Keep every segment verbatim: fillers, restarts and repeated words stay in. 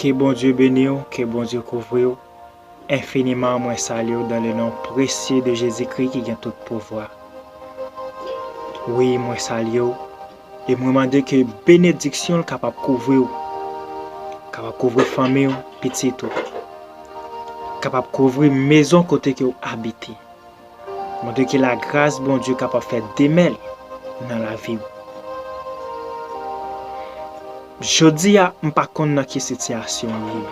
Ke Bondye beni w, ke Bondye kouvri w. Enfiniman, mwen salye w dans le nom précieux de Jésus-Christ ki gen tout pouvwa. Wi, mwen salye w, e mwen mande ke benediksyon l kapab kouvri w, kapab kouvri fanmi w, pitit ou, kapab kouvri mezon kote ke w abite. Mande ke lagras Bondye kapab fè demèl nan lavi w. Jodi a, m pa konn nan ki sitiyasyon w ye.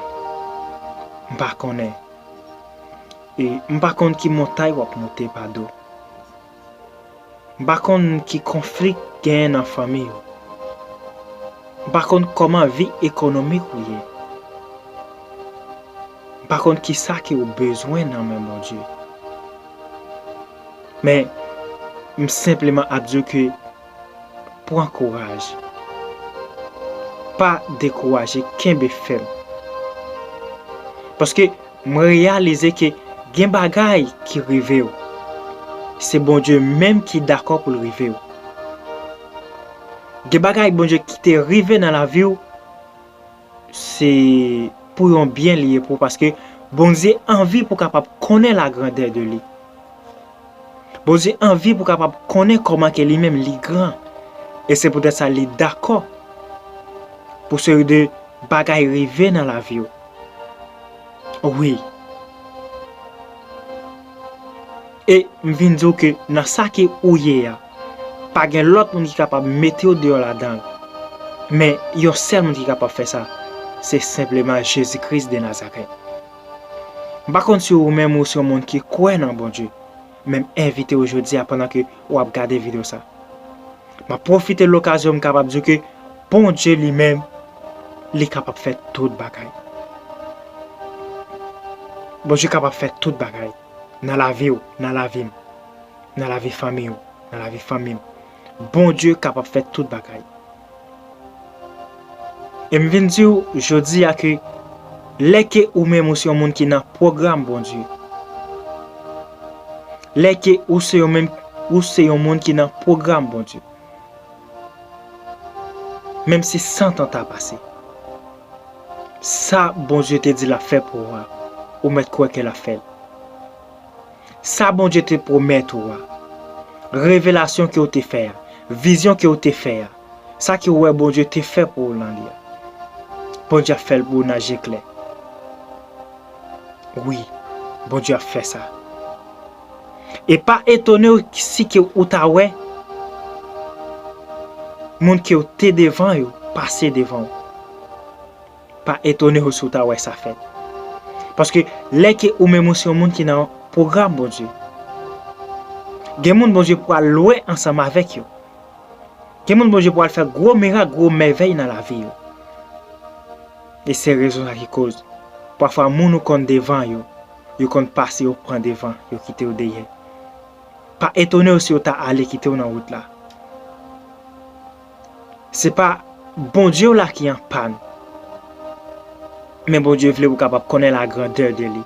M pa konnen. E m pa konn ki montay w ap monte pa do. M pa konn ki konfli k genyen nan fanmi w. M pa konn kòman vi ekonomik ou ye. M pa konn kisa ke w bezwen nan men Bondye. Men, m senpleman ap di w ke pran kouraj. Pa dekouraje, kenbe fèm. Paske m reyalize ke gen bagay ki rive w. Se Bondye menm ki dakò pou l rive w. Gen bagay Bondye kite rive nan lavi w, se pou yon byen li ye pou w, paske Bondye anvi pou w kapab konnen lagrandè de li. Bondye anvi pou w kapab konnen kòman ke li menm li gran. E se poutèt sa li dakò pou seri de bagay rive nan lavi w. Wi. E m vin di w ke nan sa ke ou ye a, pa gen lòt moun ki kapab mete w deyò ladan l. Men yon sèl moun ki kapab fè sa, se senpleman Jezi Kris de Nazarèt. M pa konn si ou menm ou se yon moun ki kwè nan Bondye, men m envite w jodi a pandan ke w ap gade videyo sa. M ap pwofite lokazyon m kapab di w ke Bondye li menm, li kapab fè tout bagay. Bondye kapab fè tout bagay nan lavi w, nan lavi m, nan lavi fanmi w, nan lavi fanmi m. Bondye kapab fè tout bagay. E m vin di w jodi a ke lè ke ou menm ou se yon moun ki nan pwogram Bondye, lè ke ou se yon menm, ou se yon moun ki nan pwogram Bondye, menm si san tan ta pase, sa Bondye te di l ap fè pou ou a, ou mèt kwè ke l ap fè l. Sa Bondye te pwomèt ou a, revelasyon ke w te fè a, vizyon ke w te fè a, sa ke w wè Bondye te fè pou ou nan li a, Bondye ap fè l pou ou nan je klè. Wi, Bondye ap fè sa. E pa etone w si ke ou ta wè moun ke w te devan yo pase devan w. Pa etone w si w ta wè sa fèt. Paske lè ke ou menm ou se yon moun ki nan pwogram Bondye, gen moun Bondye pral lwen ansanm avèk yo. Gen moun Bondye pral fè gwo mirak, gwo mèvèy nan lavi yo. E se rezon sa ki koz pafwa moun ou konn devan yo, yo konn pase, yo pran devan, yo kite w dèyè. Pa etone w si yo ta ale kite w nan wout la. Se pa Bondye w la ki an pàn. Men Bondye vle pou w kapab konnen lagrandè de li.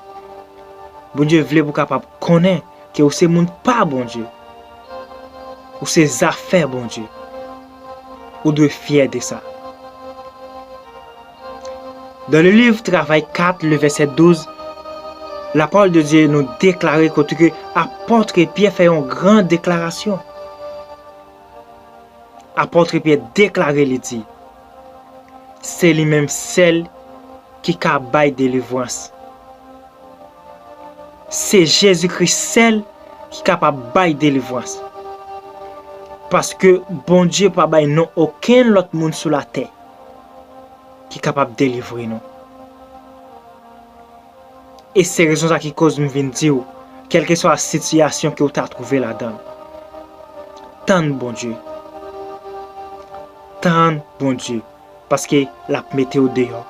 Bondye vle pou w kapab konnen ke ou se moun pa Bondye. Ou se zafè Bondye. Ou dwe fyè de sa. Dans le livre Travail quatre, le verset douze, la parole de Dieu nous déclare kote ke apòt Pyè fè yon gran deklarasyon. Apòt Pyè deklare, li di, se li menm sèl ki ka bay delivrans. Se Jezikri sèl ki kapab bay delivrans. Paske Bondye pa bay non okenn lòt moun sou latè ki kapab delivre nou. E se rezon sa ki koz m vin di w, kèlkeswa sitiyasyon ke w ta twouve ladan l, tann Bondye. Tann Bondye, paske l ap mete w deyò.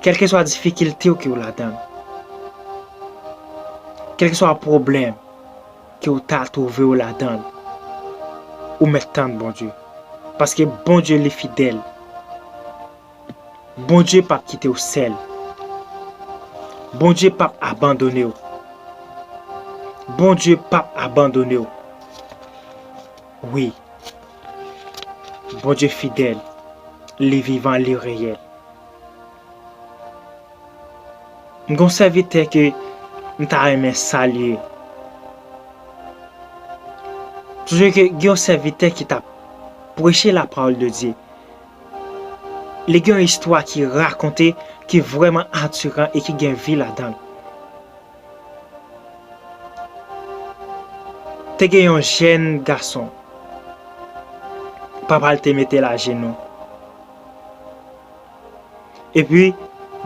Kèlkeswa difikilte w ke w ladan l, kèlkeswa pwoblèm ke w ta twouve w ladan l, ou mèt tann Bondye. Paske Bondye li fidèl. Bondye p ap kite w sèl. Bondye p ap abandone w. Bondye p ap abandone w. Wi. Bondye fidèl. Li vivan, li reyèl. M gen yon sèvitè ke m ta renmen salye. Sonje ke gen yon sèvitè ki t ap preche la parole de Dieu. Li gen yon istwa ki rakonte, ki vrèman atiran e ki gen vi ladan l. Te gen yon jèn gason. Papa l te mete l ajenou. Epi,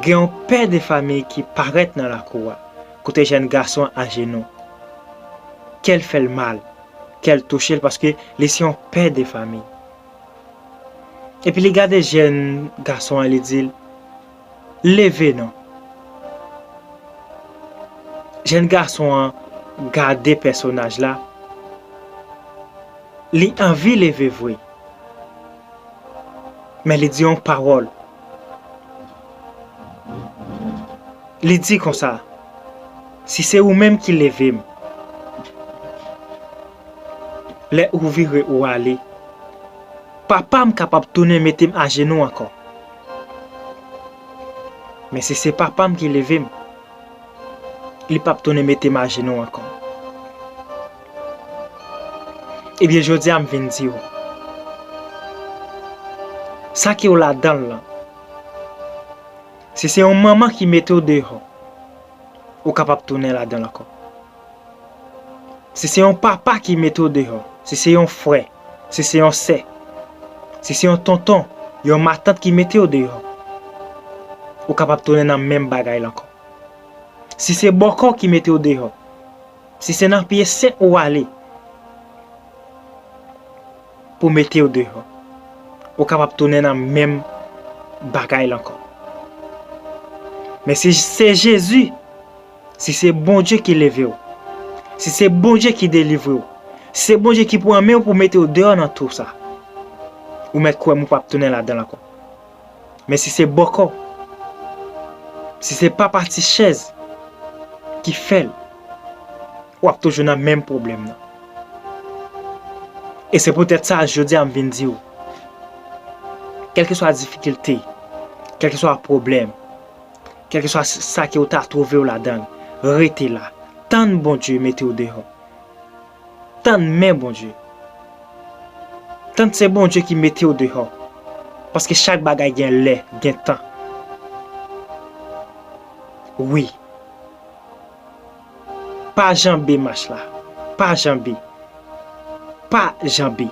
gen yon pè de fanmi ki parèt nan lakou a, kote jèn gason an ajenou. Kè l fè l mal, kè l touche l, paske li se yon pè de fanmi. Epi li gade jèn gason an, li di l, "Leve non." Jèn gason an gade pèsonaj la, li anvi leve vre. Men li di yon pawòl. Li di konsa, "Si se ou menm ki leve m, lè ou vire ou ale, papa m kapab tounen mete m ajenou ankò. Men si se papa m ki leve m, li p ap tounen mete m ajenou ankò." Ebyen, jodi a m vin di w, sa ke w ladan l lan, si se yon manman ki mete w deyò, ou kapab tounen ladan l ankò. Si se yon papa ki mete w deyò, si se yon frè, si se yon sè, si se yon tonton, yon matant ki mete w deyò, ou kapab tounen nan menm bagay la ankò. Si se bòkò ki mete w deyò, si se nan pye sen ou ale pou mete w deyò, ou kapab tounen nan menm bagay la ankò. Men si se Jezi, si se Bondye ki leve w, si se Bondye ki delivre w, si se Bondye ki pran men w pou mete w deyò nan tou sa, ou mèt kwè m ou p ap tounen ladan l ankò. Men si se bòkò, si se papa ti chèz ki fè l, w ap toujou nan menm pwoblèm nan. E se poutèt sa, jodi a m vin di w, kèlkeswa difikilte, kèlkeswa pwoblèm, kèlkeswa sa ke w ta twouve w ladan l, rete la. Tann Bondye mete w deyò. Tann men Bondye. Tann se Bondye ki mete w deyò. Paske chak bagay gen lè, gen tan. Wi. Pa janbe mach la. Pa janbe. Pa janbe.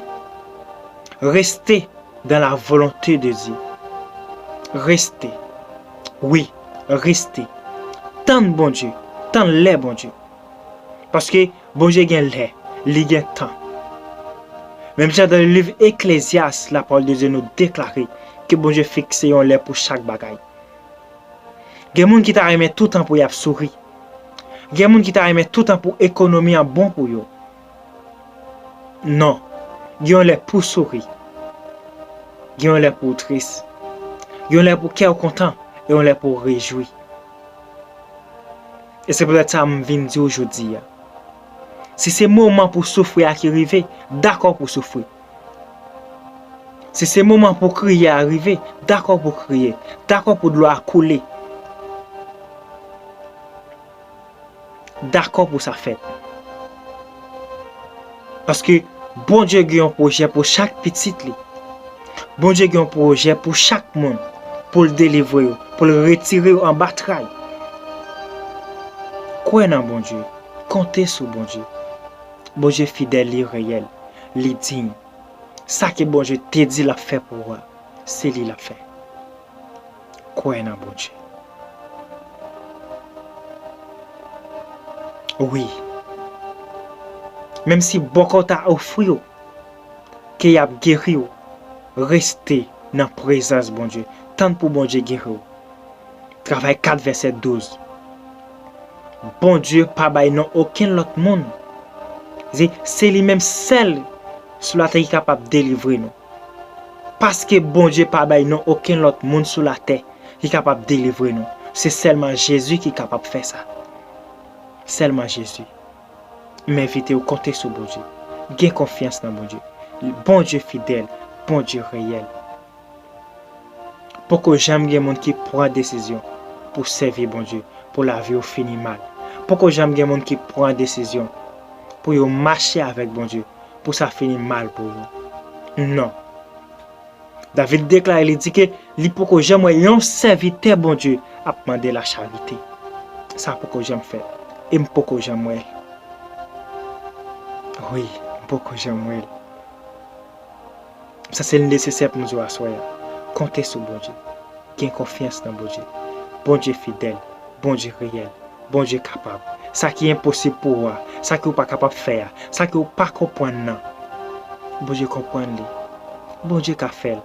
Reste dans la volonté de Dieu. Reste. Wi, reste. Tann Bondye. Tann lè Bondye. Paske Bondye gen lè, li gen tan. Menm jan nan liv Eklezyas, la parole de Dieu nou deklare ke Bondye fikse yon lè pou chak bagay. Gen moun ki ta renmen toutan pou y ap souri. Gen moun ki ta renmen toutan pou ekonomi an bon pou yo. Non. Gen yon lè pou souri. Gen yon lè pou tris. Gen yon lè pou kè w kontan e yon lè pou rejwi. E se poutèt sa m vin di w jodi a. Si se moman pou soufri a ki rive, dakò pou soufri. Si se moman pou kriye a rive, dakò pou kriye. Dakò pou dlo a koule. Dakò pou sa fèt. Paske Bondye gen yon pwojè pou chak pitit li. Bondye gen yon pwojè pou chak moun, pou l delivre yo, pou l retire yo anba tray. Kwè nan Bondye, konte sou Bondye. Bondye fidèl, li reyèl, li diy. Sa ke Bondye te di l ap fè pou ou a, se li l ap fè. Kwè nan Bondye. Wi. Menm si bòkò ta ofri w ke y ap geri w, reste nan prezans Bondye. Tann pou Bondye geri w. Travay kat vèsè douz. Bondye pa bay non okenn lòt moun. Se, se li menm sèl sou latè ki kapab delivre nou. Paske Bondye pa bay non okenn lòt moun sou latè ki kapab delivre nou. Se sèlman Jezi ki kapab fè sa. Sèlman Jezi. M envite w konte sou Bondye. Gen konfyans nan Bondye. Bondye fidèl, Bondye reyèl. Poko janm gen moun ki pran desizyon pou w sèvi Bondye, pou lavi w fini mal. Poko janm gen moun ki pran desizyon pou yo mache avèk Bondye, pou sa fini mal pou yo. Non. David deklare, li di ke li poko janm wè yon sèvitè Bondye ap mande lacharite. Sa poko janm fèt. E m poko janm wè l. Wi, m poko janm wè l. Sa se nesesè pou m di w aswè a. Konte sou Bondye. Gen konfyans nan Bondye. Bondye fidèl. Bondye reyèl. Bondye kapab. Sa ki enposib pou ou a, sa ke w pa kapab fè a, sa ke w pa konprann nan, Bondye konprann li. Bondye ka fè l.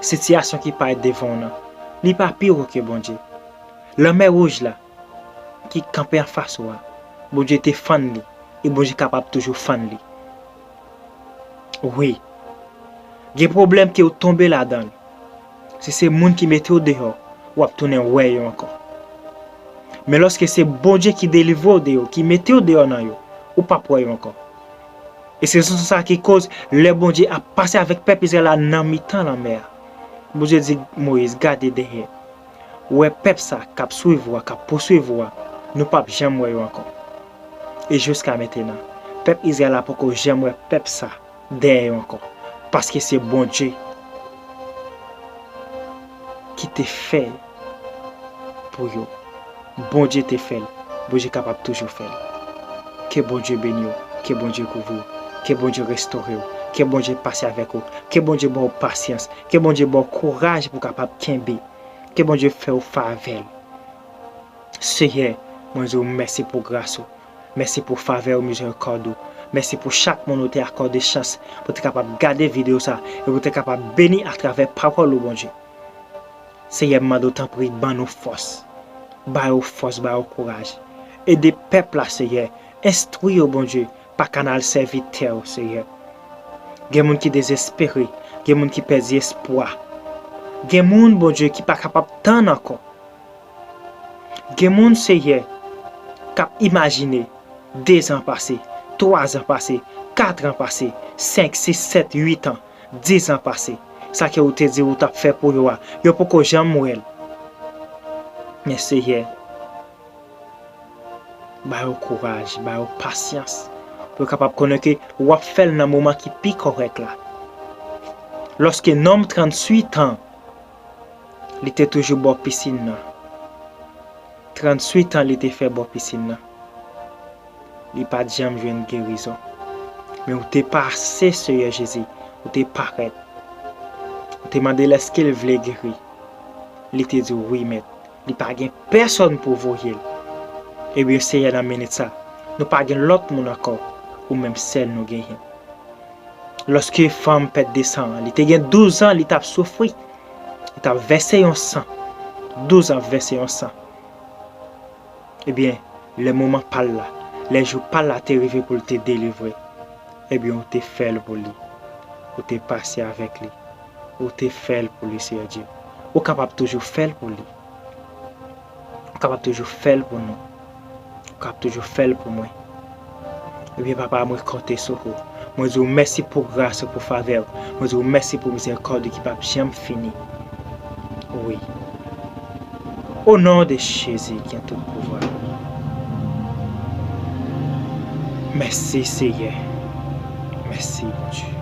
Sitiyasyon ki parèt devan w nan, li pa pi wo ke Bondye. Lanmè wouj la, ki kanpe anfas ou a, Bondye te fann li, e Bondye kapab toujou fann li. Wi. Gen pwoblèm ke w tonbe ladan l. Si se moun ki mete w deyò, w ap tounen wè yo ankò. Men lòske se Bondye ki delivre w de yo, ki mete w deyò nan yo, ou p ap wè yo ankò. E se rezon sa ki koz, lè Bondye ap pase avèk pèp Izrayèl la nan mitan lanmè a, Bondye di Moyiz, gade dèyè. Ou wè pèp sa k ap swiv ou a, k ap pouswiv ou a, nou p ap janm wè yo ankò. E jiska mentenan, pèp Izrayèl la poko janm wè pèp sa dèyè yo ankò. Paske se Bondye ki te fè pou yo. Bondye te fè l. Bondye kapab toujou fè l. Ke Bondye beni w. Ke Bondye kouvri w. Ke Bondye restore w. Ke Bondye pase avèk ou. Ke Bondye ba w pasyans. Ke Bondye ba w kouraj pou w kapab kenbe. Ke Bondye fè w favè l. Seyè, mwen di w mèsi pou gras ou. Mèsi pou favè ou, mizerikòd ou. Mèsi pou chak moun ou te akòde chans pou te kapab gade videyo sa e pou te kapab beni atravè pawòl ou, Bondye. Seyè, m mande w tanpri, ban nou fòs. Ba yo fòs, ba yo kouraj. Ede pèp la, Seyè. Enstwi yo, Bondye, pa kanal sèvitè w, Seyè. Gen moun ki dezespere, gen moun ki pèdi espwa. Gen moun, Bondye, ki pa kapab tann ankò. Gen moun, Seyè, k ap imajine dezan pase, twazan pase, katran pase, senk, sis, sèt, uit an, dizan pase. Sa ke ou te di ou t ap fè pou yo a, yo poko janm wè l. Men, Seyè, ba yo kouraj, ba yo pasyans, pou yo kapab konnen ke w ap fè l nan moman ki pi kòrèk la. Lòske nonm trannuit an, li te toujou bò pisin nan. Trannuit an li te fè bò pisin nan. Li pa t janm jwenn gerizon. Men ou te pase, Seyè Jezi, ou te parèt. Ou te mande l èske l vle geri. Li te di w, wi, Mèt. Li pa gen pèsonn pou voye l. Ebyen, Seyè, nan minit sa, nou pa gen lòt moun ankò, ou menm sèl nou genyen. Lòske fanm pèt de san an, li te gen douz an, li t ap soufri. Li t ap vèse yon san. Douz an ap vèse yon san. Ebyen, lè moman pa l la, lè jou pa l la te rive pou l te delivre, ebyen, ou te fè l pou li. Ou te pase avèk li. Ou te fè l pou li, Seyè Dye. Ou kapab toujou fè l pou li. Ou kapab toujou fè l pou nou. Ou kapab toujou fè l pou mwen. Ebyen, Papa, mwen konte sou ou. Mwen di w mèsi pou gras ou, pou favè w. Mwen di w mèsi pou mizerikòd ou ki p ap janm fini. Wi. O non de Jezi ki gen tout pouvwa. Mèsi, Seyè. Mèsi, Bondye.